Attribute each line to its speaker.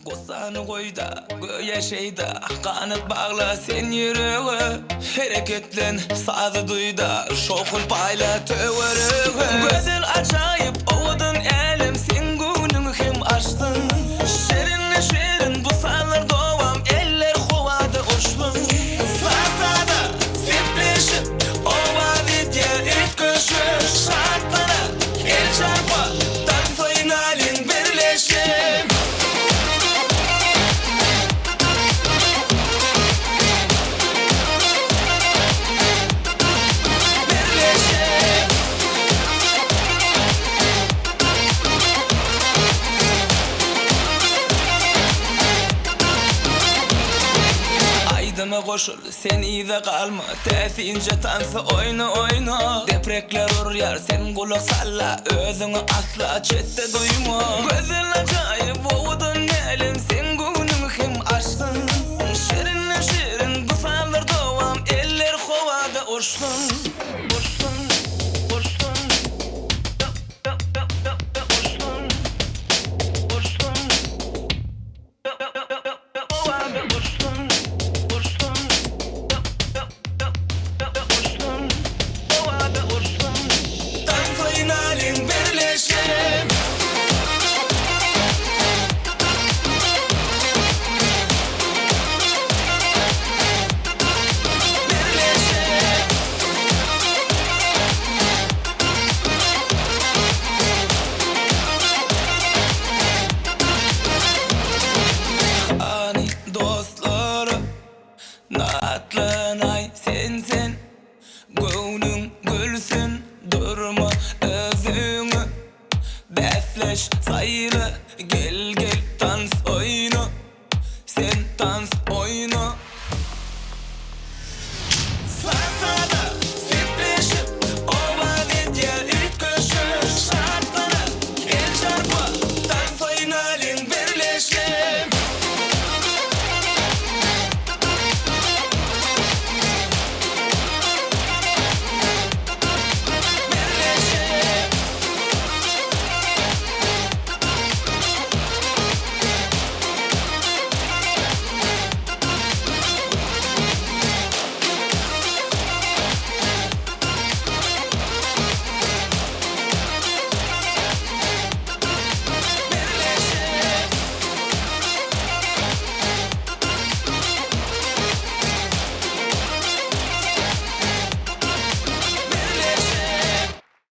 Speaker 1: Gussany goý-da, göýä şeýda, Ganat bagla sen ýürege. Hereketlen, sazy duý-da, Şowhun paýla töwerege. Gözel ajaýyp, owadan älem, Seň göwnüňi hem açsyn. Şirinli-şirin bu sazlar dowam, Eller howada uçsun. Saz saza sepleşip, Owaz edýär üýtgeşik. Şatlana, el çarpa, Tans oýnalyň birleşip. Birleşip. Aýdyma goşul, sen yza galma, Täsinje tansy oýna, oýna. Deprekler urýar, sen gulak salla, Özüňi asla çetde duýma. Gözel ajaýyp owadan älem.